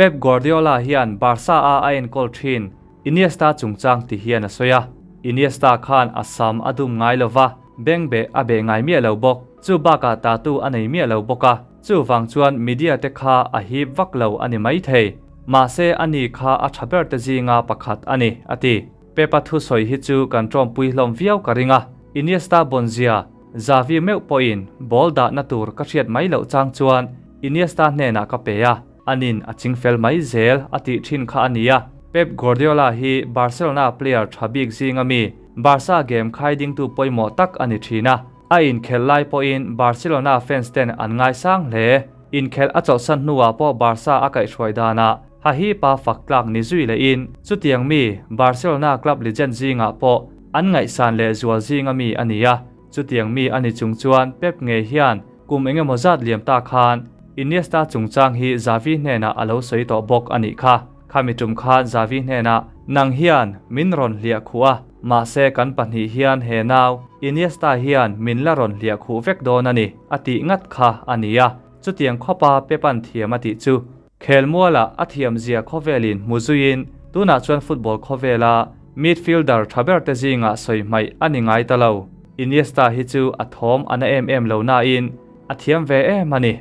Pep Guardiola hian Barca a a enkawl thin Iniesta chungchang ti hian a sawi a. Iniesta khan a sam a dum ngai lova, bengbeh a beh ngai miah lo bawk. Chu bakah tattoo a nei miah lo bawk a, chuvang chuan media te kha a hip vak lo a ni maithei. Mahse ani kha a tha ber te zinga pakhat a ni, a ti. Pep-a thusawi hi chu kan tawmpui hlawm viau ka ring a, Iniesta bawnzia Xavi meuh pawhin ball dahna tur ka hriat mai loh chang chuan Iniesta hnenah ka pe a, anin a chingfel mai zel a tih thin kha a nia. Pep Guardiola hi Barcelona player tha bik zinga mi, Barca game khai dingtu pawimawh tak a ni thin a, a inkhelh lai pawhin Barcelona fans ten an ngaisang hle. Inkhelh a chawlhsan hnuah pawh Barca a kaihhruai danah Hahipa fak tlak ni zui lehin chutiang mi Barcelona club legend zingah pawh an ngaihsan leh zual zinga mi a ni a, chutiang mi a ni chung chuan Pep ngei hian kum engemaw zat liam ta khan Iniesta chungchang hi Xavi hnenah a lo sawi tawh bawk a nih kha. Khami tum khan Xavi hnenah, Nang hian min rawn hliah khuh a, mahse kan pahnih hian he nau Iniesta hian min la rawn hliah khuh vek dawn a ni a tih ngat kha a ni a, chutiang khawpa Pep-a'n thiam a tih chu Khelmualah a thiamzia khawvelin hmu zuiin tunah chuan football khawvela midfielder tha ber te zingah sawi hmaih a ni ngai ta lo. Iniesta hi chu a thawm a na em em lo nain a thiam ve em a ni.